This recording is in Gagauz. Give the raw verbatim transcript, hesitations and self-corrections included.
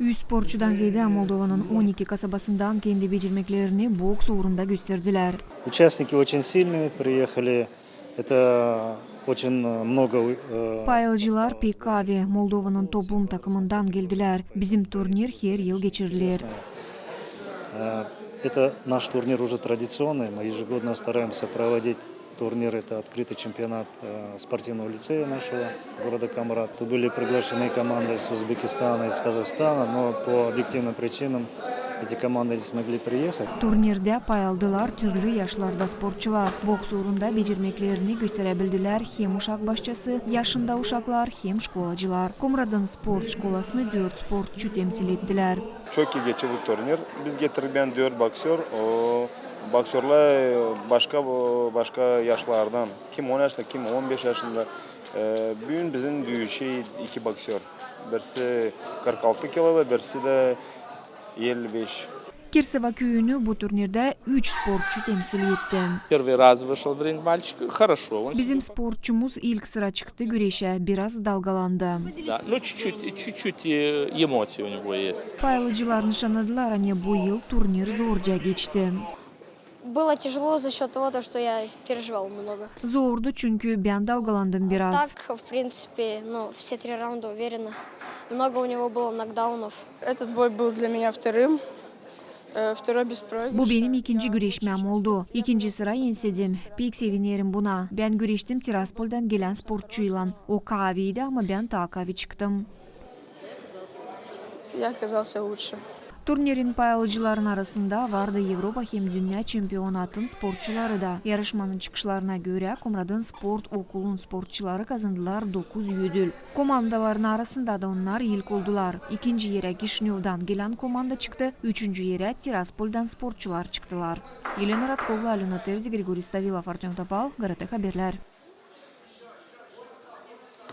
Üz sportçudan zeedä Moldovanın on iki kasabasından kendi becermeklerini boks uurunda gösterdilär. Участники очень сильные, приехали. Это очень много. Paylıcılar pek kaavi Moldovanın toplum takımından geldilär. Bizim turnir her yıl geçiriler. Это наш турнир уже традиционный. Мы ежегодно стараемся проводить турнир. Это открытый чемпионат спортивного лицея нашего города Комрат. Были приглашены команды из Узбекистана, из Казахстана, но по объективным причинам эти команды не смогли приехать. Turnirdä pay aldılar türlü yaşlarda sportçular. Boks uurunda becermeklerini gösteräbildilär hem uşak başçası yaşında uşaklar, hem şkolacılar. Komradın sport şkolasını dört sportçu temsil ettilär. Çok iyi geçti bu turnir. Biz getirdik bän dört boksör. O, boksörlär başka, başka yaşlardan. Kim on yaşında, kim on beş yaşında. E, büün bizim düüşe iki boksör. Birisi kırk altı kiloda, birisi dä elli beş. Kirseva küüyünü bu turnirdä üç sportçu temsil etti. Первый раз вышел в ринг мальчик, хорошо. Он Bizim sportçumuz ilk sıra çıktı güreşä, biraz dalgalandı. Да, ну, чуть-чуть, чуть-чуть э, эмоции у него есть. Paylıcılar nışannadılar, ani bu yıl turnir zorca geçti. Было тяжело за счет того, то, что я переживал много. Zordu, çünkü bän dalgalandım biraz. Так, в принципе, ну, все три раунда уверенно. Много у него было нокдаунов. Этот бой был для меня вторым. Э, Второй без проигрыша. Bu benim ikinci güreşmäm oldu. İkinci sıra ensedim. Pek sevinerim buna. Bän güreştim Tiraspoldan gelän sportçuylan. O kaaviydi, ama bän taa kaavi çıktım. Я оказался лучше. Turnirin pay alıcıların arasında vardı Evropa hem dünnä çempionatın sportçuları da. Yarışmanın çıkışlarına görä, Komradın sport okulun sportçuları kazandılar dokuz ödül. Komandaların arasında da onnar ilk oldular. İkinci erä Kişinövdan gelän komanda çıktı, üçüncü erä Tiraspoldan sportçular çıktılar. Elena Radkova, Alöna Terzi, Grigoriy Stavilov, Artöm Topal, GRT Haberlär.